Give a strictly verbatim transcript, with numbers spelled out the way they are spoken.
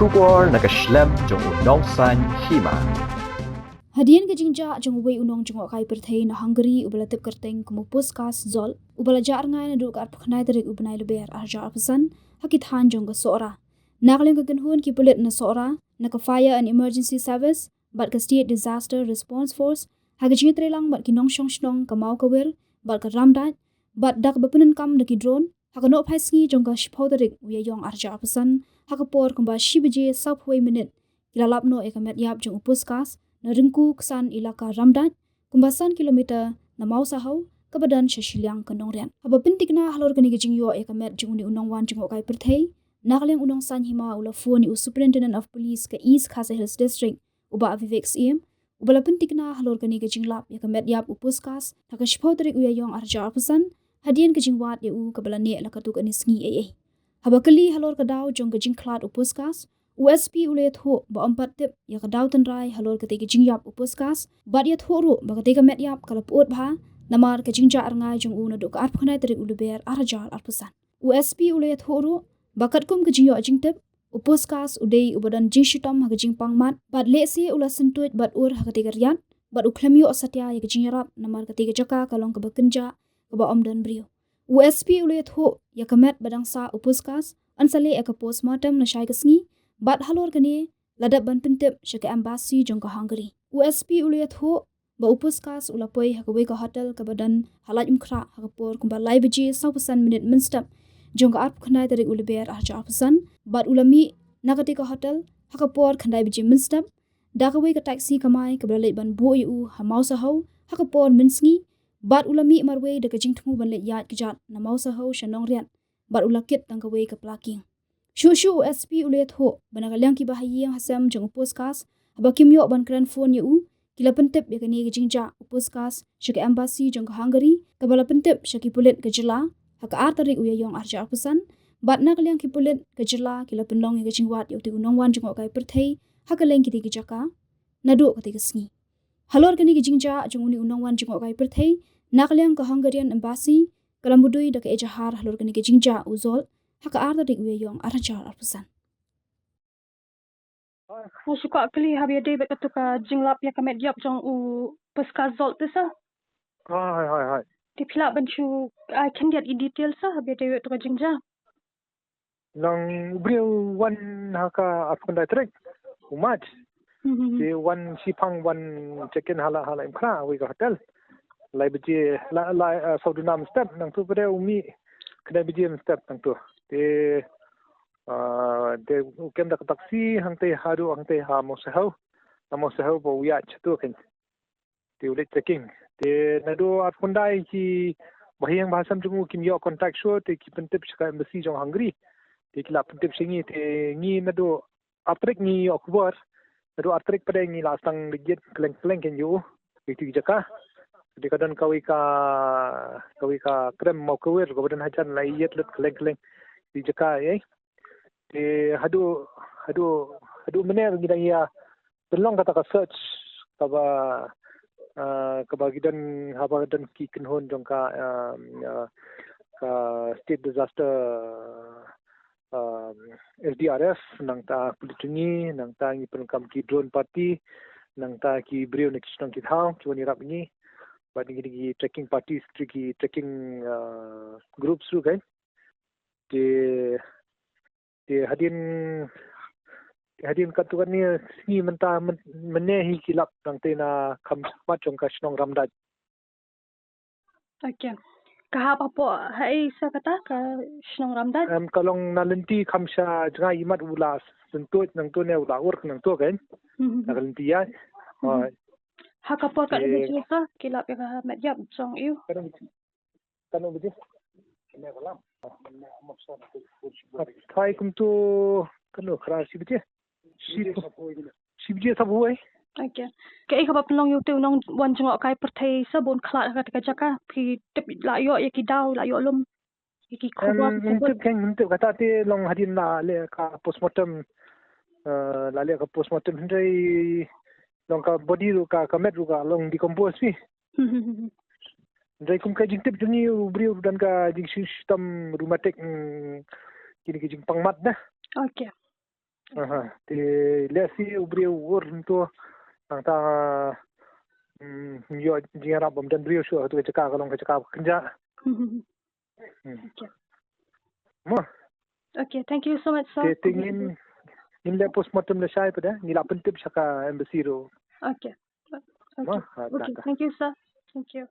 Khubor na ka shlem jong u nongsan hima. Hadien ka jingjah jong uwei u nongjngohkai pyrthei na Hungary uba la tip kyrteng kum u Puskas Zsolt, uba la jah rngai naduh ka arphew khyndai tarik u bnai Lber arhajar arphew san, ha ki thaiñ jong ka Sohra. Na ka liang ka kynhun ki pulit na Sohra, na ka Fire and Emergency Service bad ka State Disaster Response Force, ha ka jingïatreilang bad ki nongshong shnong ka Mawkawir bad ka Ramdait, bad da kaba pyndonkam da ki drone, ha ka nohphai sngi jong ka shiphew tarik u Ïaïong arhajar arphew san, ha ka por kumba shi baje sawphew wei minit, ki la lap noh ïa ka met ïap jong u Puskas na Ryngku Ksan, ilaka Ramdait, kumba san kilometer na Mawsahaw, kaba don sha shiliang ka Nongriat. Haba pyntikna halor kane ka jingïoh ïa ka met jong une u nongwan jngohkai pyrthei, na ka liang u nongsan hima u la phone ïa u Superintendent of Police ka East Khasi Hills District, u Bah Vivek Syiem, uba la pyntikna halor kane ka jinglap ïa ka met ïap u Puskas ha ka shiphew tarik u Ïaïong arhajar arphew san, hadien ka jingwad ïa u kaba la neh la katto katne sngi ei ei. Haba kylli halor ka daw jong ka jingkhlad u Puskas, u S P u la ïathuh ba ym pat tip ïa ka daw tynrai halor katei ka jingïap u Puskas, bad ïathuh ruh ba katei ka met ïap ka la pyut bha namar ka jingjah rngai jong u naduh ka arphew khyndai tarik u Lber arhajar arphew san. U S P u la ïathuh ruh ba katkum ka jingïoh jingtip, u Puskas u dei uba don jingshitom ha ka jingpang mat, bad lehse u la syntuid bad ur ha katei ka riat, bad u khlem ïoh satia ïa ka jingïarap namar katei ka jaka ka long kaba kynjah, kaba ym don briew. U S P u la ïathuh ïa ka met ba dang sah u Puskas yn sa leh ïa ka postmortem lashai ka sngi, bad halor kane la dep ban pyntip sha ka embassy jong ka Hungary. U S P u la ïathuh ba u Puskas u la poi ha kawei ka hotel kaba don ha Laitumkhrah ha ka por kumba lai baje sawphew san minit mynstep jong ka arphew khyndai tarik u Lber arhajar arphew san, bad u la mih na katei ka hotel ha ka por khyndai baje mynstep da kawei ka taxi kamai kaba la leit ban buh ïa u ha Mawsahaw ha ka por mynsngi, bad u la mih marwei da ka jingthmu ban leit ïaid kjat na Mawsahaw sha Nongriat, bad u la kit tang kawei ka pla king. Shuh shuh u S P u la ïathuh ba na ka liang kiba ha ïing ha sem jong u Puskas, haba kim ïoh ban kren phone ïa u, ki la pyntip ïa kane ka jingjah u Puskas sha ka embassy jong ka Hungary, kaba la pyntip sha ki pulit ka jylla ha ka ar tarik u Ïaïong arhajar arphew san, bad na ka liang ki pulit ka jylla ki la pynlong ïa ka jingwad ïa utei u nongwan jngohkai pyrthei ha kylleng kitei ki jaka naduh katei ka sngi. Halor kane ka jingjah jong une u nongwan jngohkai pyrthei, na ka liang ka Hungarian embassy ka la mudui da ka ejahar halor kane ka jingjah u Zsolt ha ka ar tarik u Ïaïong arhajar arphew san. Nga shu kwah kylli, haba ïadei bad katu ka jinglap ïa ka met ïap jong u Puskas Zsolt te sir. Hooid, hooid, hooid. Te phi lah ban shu ai khyndiat i detail sir haba ïadei bad katu ka jingjah. Nang u briew u wan ha ka arphew khyndai tarik u March. Mhm. Te u wan shiphang, wan check in ha La, ha Laitumkhrah, ha kawei ka hotel. Lai baje, la, la, eh, saw duna mynstep, nangtu pat u mih khyndai baje mynstep nangtu. Te, eh, te u kem da ka taxi hangtei haduh hangtei ha Mawsahaw. Ha Mawsahaw ba u ïaid shatu kein. Te u leit checking. Te naduh arphew khyndai ki bahaïing bahasem jong u kim ïoh contact shuh, te ki pyntip sha ka embassy jong Hungary. Te ki la pyntip sha ngi, te ngi naduh ar tarik ngi ïoh khubor. Naduh ar tarik pat ngi la sdang leit ïit kylleng kylleng kein ïa u, ïa kito ki jaka. Te ka don kawei ka, kawei ka krem Mawkawir kaba don hajan, la ïit lut kylleng kylleng ki jaka, eh. Te haduh, haduh, haduh mynne ngi dang ïa pynlong kata ka search kaba, ah, kaba ki don, haba don ki kynhun jong ka, ah, ah, ka State Disaster, ah, S D R F, nangta pulit jong ngi, nangta ngi pyndonkam ki drone party, nangta ki briew na ki shnong ki thaw ki wan ïarap ngi. Bad ngi dei ki tracking parties, ki tracking, ah, groups ruh kein. Te, te hadien, hadien katto katne sngi mynta myn-, mynne hi ki lap nangta na kham shakhmat jong ka shnong Ramdait. Okay. Ka hap hapoh haei sir kata ka shnong Ramdait? Em, ka long na lynti kham sha jngai imat, u la syntuid nangtu ne u la ur nangtu kein. Mhm. Na ka lynti ïa. Mhm. Hooid. Ha ka por katno baje sir ki lap ïa ka met ïap jong u? Katno baje? Katno baje? Tharai kumto katno, khadar shi baje. Shi, shi baje sawphew wei. Okay. Kaei kaba pynlong ïa utei u nongwan jngohkai pyrthei sir ba un khlad ha kata ka jaka? Phi tip, la ïoh ïa ki daw, la ïoh lum ïa ki khubor? Em, ngim tip kein, ngim tip, kata te long hadien la leh ka postmortem, eh, la leh ka postmortem, hynrei long ka body ruh, ka, ka met ruh ka long decompose phi. Hmm, hmm, hmm, hmm. Hynrei kum ka jingtip jong ngi, u briew u don ka jingshitom rheumatic, mm, kine ki jingpang mat na. Okay. Aha. Te lehse u briew u ur hangto, nangta, mm, ïoh jingïarap bym don briew shuh, hato ka jaka ka long ka jaka kynjah. Hmm. Okay. Mo. Okay, thank you so much, sir. Te te ngin, ngin leh postmortem lashai pat, ngi la pyntip sha ka embassy ruh. Okay. Mo, Okay. ha, ta, Okay, ta. Thank you, sir. Thank you.